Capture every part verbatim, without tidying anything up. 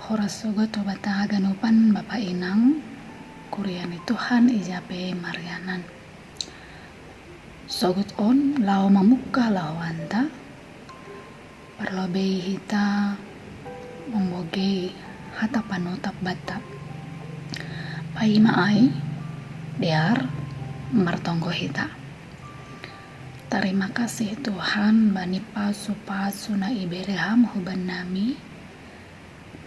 Horas sogot ho bata haganupan bapa inang, kuria ni Tuhan ija pe marianan. Sogot on lao mamungkah lahoanta, parlobei hita mambogei hata panotap bata. Paima ai, dear, martonggo hita. Tarima kasih Tuhan bani pasu-pasu na ibere Ham huban nami,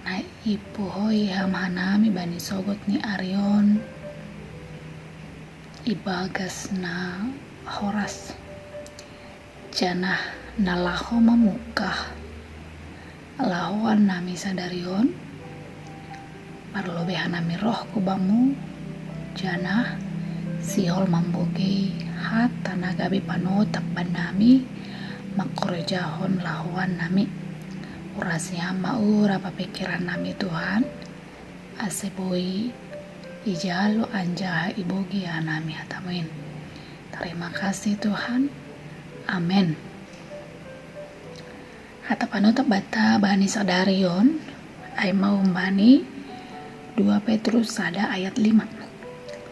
na ipuhoi Ham hanami bani sogot ni ari on ibagas na horas. Janah na laho mamungkah lahoan nami sadari on, parlobei hanami roh ku Bamu, janah sihol mambogei hata na gabe panotap bannami mangkorjahon lahoan nami. Urasi Ham ma ura papikiran nami Tuhan, ase boi ijalo anjaha ibogei hanami hatamu in. Tarima kasih Tuhan. Amen. Hata panotap bata bani sadari on, ai ma humbani dua Petrus sada ayat lima.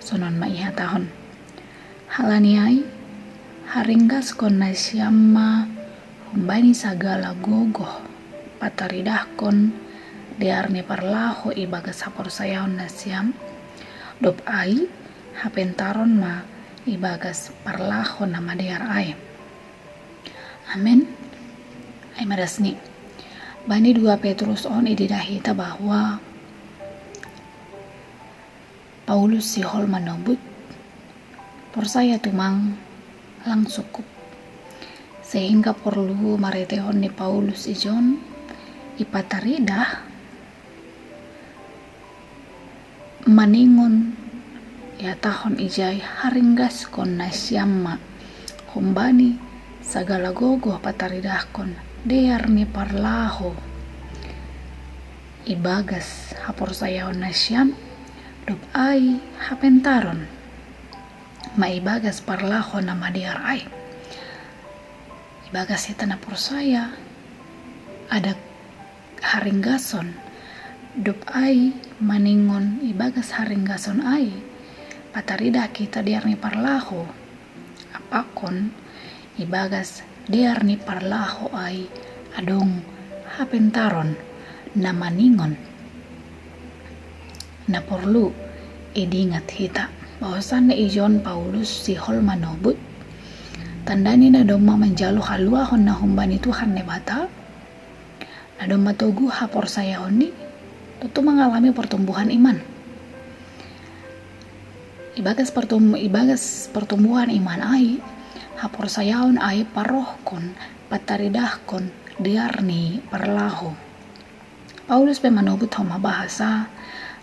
Sonon ma ihatahon. Halani ai, haringgaskon nasiam ma humbani sagala gogoh pataridahkon dear ni parlaho ibagas haporsayaon nasiam, dob ai hapentaron ma ibagas parlaho na madear ai. Amen. Ai ma das ni. Bani dua Petrus on ididah hita bahwa Paulus sihol manobut, porsaya tumang lang sukup. Sehingga porlu maretehon ni Paulus ijon ipataridah maningon ihatahon ijai haringgaskon nasiam ma humbani sagala gogoh pataridahkon dear ni parlaho ibagas haporsayaon nasiam, dob ai hapentaron ma ibagas parlaho na madear ai. Ibagas hita na porsaya ada haringgason, dob ai maningon ibagas haringgason ai pataridah hita dear ni parlaho, pakon ibagas dear ni parlaho ai adong hapentaron na maningon. Na porlu idingat hita bahwasanya ijon Paulus sihol manobut tanda ni na domma manjalo haluahon na humbani Tuhan Naibata, na domma toguh haporsayaonni, tontu mangalami pertumbuhan iman. Ibagas pertum- ibagas pertumbuhan iman ai, haporsayaon ai parohkon pataridahkon dear ni parlaho. Paulus pe manobut homa bahasa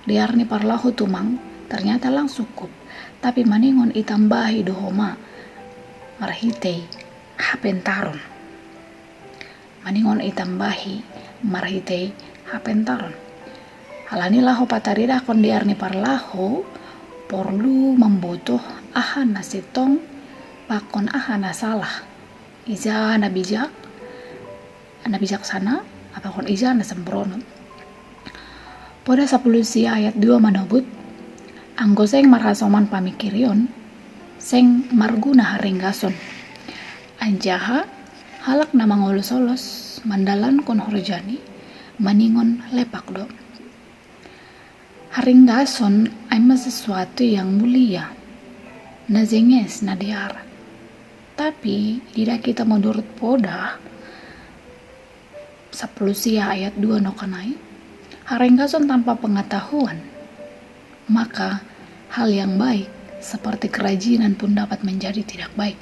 dear ni parlaho tumang ternyata lang sukup, tapi maningon itambahi do homa marhitei hapentaron. Maningon itambahi marhitei hapentaron. Halani laho pataridahkon dear ni parlaho porlu mambotoh aha na sintong pakon aha na salah. Ija na bijak, na bijaksana, pakon ija na sembrono. Poda sapuluh sia ayat dua manobut, anggo seng marhasoman pamikirion, seng marguna haringgason. Anjaha halak na mangolos-olos mandalankon horjani maningon lepak do. Haringgason ai ma sesuatu yang mulia, na jenges, na dear. Tapi ididah hita menurut poda sapuluh sia ayat dua nokanai, haringgason tanpa pengetahuan, maka hal yang baik seperti kerajinan pun dapat menjadi tidak baik.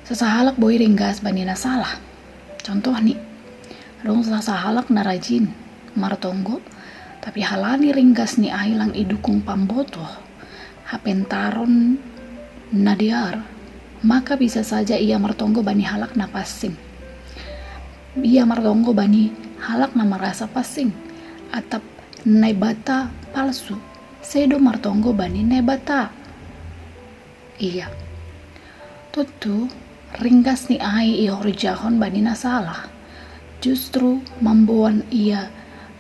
Sasahalak boi ringgas bani na salah. Contoh ni, adong sasahalak na rajin martonggo, tapi halani ringgas ni ai lang idukung pambotoh hapentaron na dear, maka bisa saja ia martonggo bani halak na pansing. Ia martonggo bani halak na marasa pansing, atap naibata palsu, sedo martonggo bani Naibata. Ia. Tontu, ringgas ni ai ihorjahon bani na salah, justru mamboan ia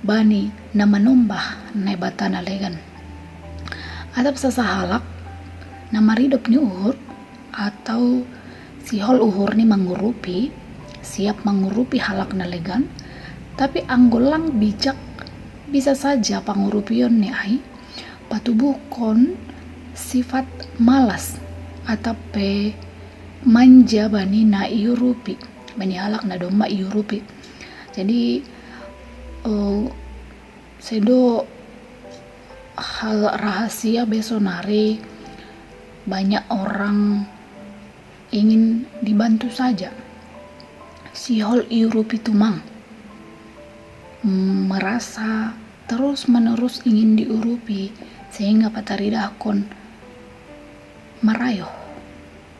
bani na manombah Naibata na legan. Atap sasahalak na maridop ni uhur, atau sihol uhur ni mangurupi, siap mangurupi halak na legan, tapi anggo lang bijak, bisa saja pangurupion ni ai patubuhkon sifat malas atap pe manja bani na iurupi, bani halak na domma iurupi. Jadi uh, sedo hal rahasia besonari, banyak orang ingin dibantu saja. Sihol iurupi tumang, merasa terus menerus ingin diurupi, sehingga pataridahkon marayoh,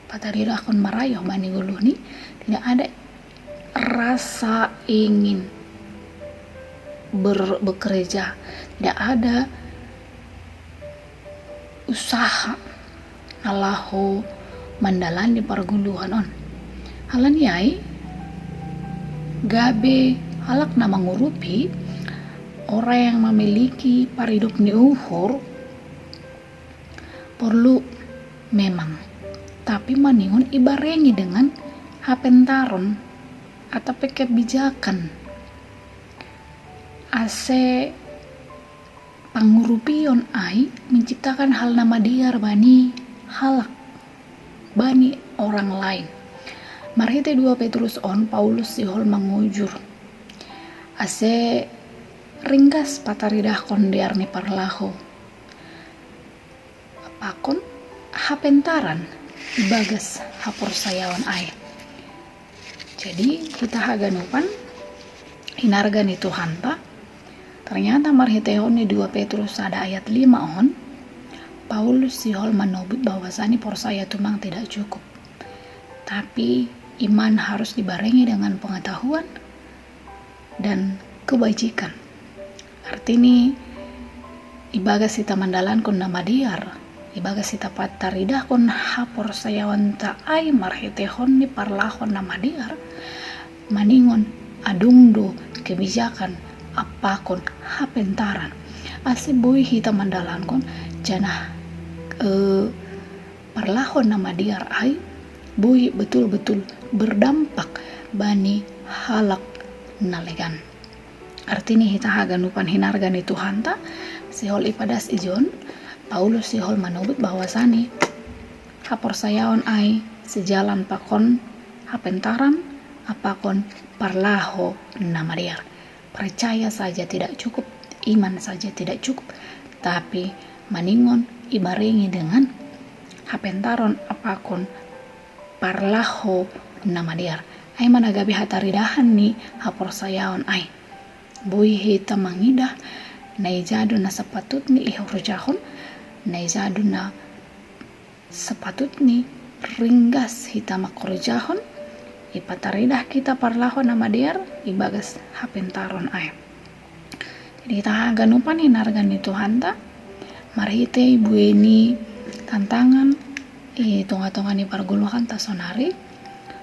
pataridahkon marayoh bani goluh ni, tidak ada rasa ingin ber, bekerja, tidak ada usaha na laho mandalani pargoluhan on. Alani ai gabe halak na mangurupi, orang yang memiliki paridop ni uhur porlu memang, tapi maningon ibarengi dengan hapentaron atau pe kebijakan ase pangurupion ai menciptakan hal na madear bani halak, bani orang lain. Marhite dua Petrus on, Paulus sihol mangujur ase ringgas pataridahkon dear ni parlaho pakon hapentaran ibagas haporsayaon ai. Jadi hita haganupan hinarga ni Tuhanta, ternyata marhitehon ni dua Petrus sada ayat lima on, Paulus sihol manobut bahwasani porsaya tumang tidak cukup, tapi iman harus dibarengi dengan pengetahuan dan kebajikan. Artini ibagas hita mandalankon na madear, ibagas hita pataridahkon haporsayaonta ai marhitehon ni parlahon na madear, maningon adong do kebijakan apakon hapentaran ase boi hita mandalankon, janah eh, parlahon na madear ai boi betul-betul berdampak bani halak na legan. Artini hita haganupan hinarga ni Tuhanta, sihol ipadas ijon, Paulus sihol manobut bahwasani haporsayaon ai sejalan pakon hapentaran apakon parlaho na madear. Percaya saja tidak cukup, iman saja tidak cukup, tapi maningon ibarengi dengan hapentaron apakon parlaho na madear. Ai ma na gabe hataridahan ni haporsayaon ai. Boi hita mangidah na ija do na sapatutni ihorjahon, na ija do na sapatutni ringgas hita mangkorjahon, ipataridah hita parlaho na madear ibagas hapentaron ai. Jadi hita haganupan hinarga ni Tuhanta, marhite buei ni tantangan i tonga-tonga ni pargoluhanta sonari,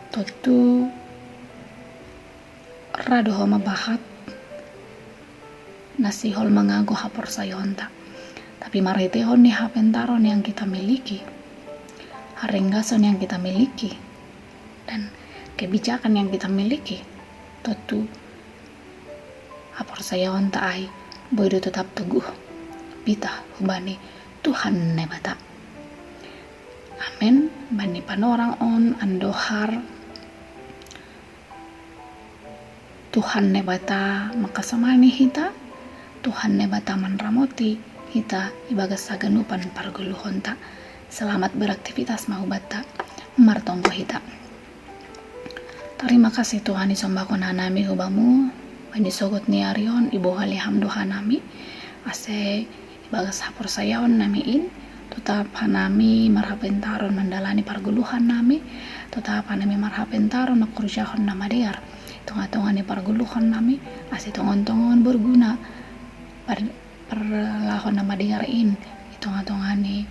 tontu ra do ho mabahat na sihol mangago haporsayaonta. Tapi marhitehon ni hapentaron yang kita miliki, haringgason yang kita miliki, dan kebijakan yang kita miliki, tontu haporsayaonta ai boi do tetap teguh pitah hubani Tuhan Naibata. Amen. Bani panorang on andohar Tuhan Naibata makasomani hita, Tuhan Naibata manramoti hita ibagas haganupan pargoluhonta. Selamat beraktivitas ma hubanta, martonggo hita. Tarima kasih Tuhan, isombahkon hanami hubamu, bani sogot ni ari on ibohali ham do hanami, ase ibagas haporsayaon nami in, totap hanami marhapentaron mandalani pargoluhan nami, totap hanami marhapentaron mangkorjahon na madear i tonga-tonga ni pargoluhan nami, ase tongon-tongon berguna par, parlahon na madear in i tonga-tonga ni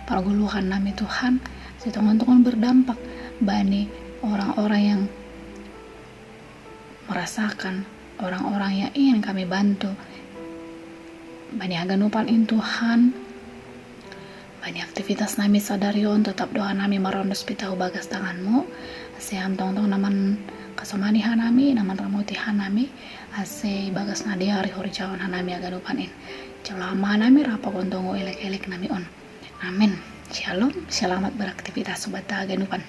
pargoluhan nami Tuhan, ase tongon-tongon berdampak bani orang-orang yang merasakan, orang-orang yang ingin kami bantu. Bani haganupan in Tuhan, bani aktivitas nami sadari on, tetap doa nami marondus pitahu bagas tanganmu, ase ham tongtong naman kasomani hanami, naman ramuti hanami, ase bagas na diari horijaon hanami haganupan in. Jalo ama nami rapakon tonggo elek-elek nami on. Amin. Shalom, selamat beraktivitas sobat haganupan.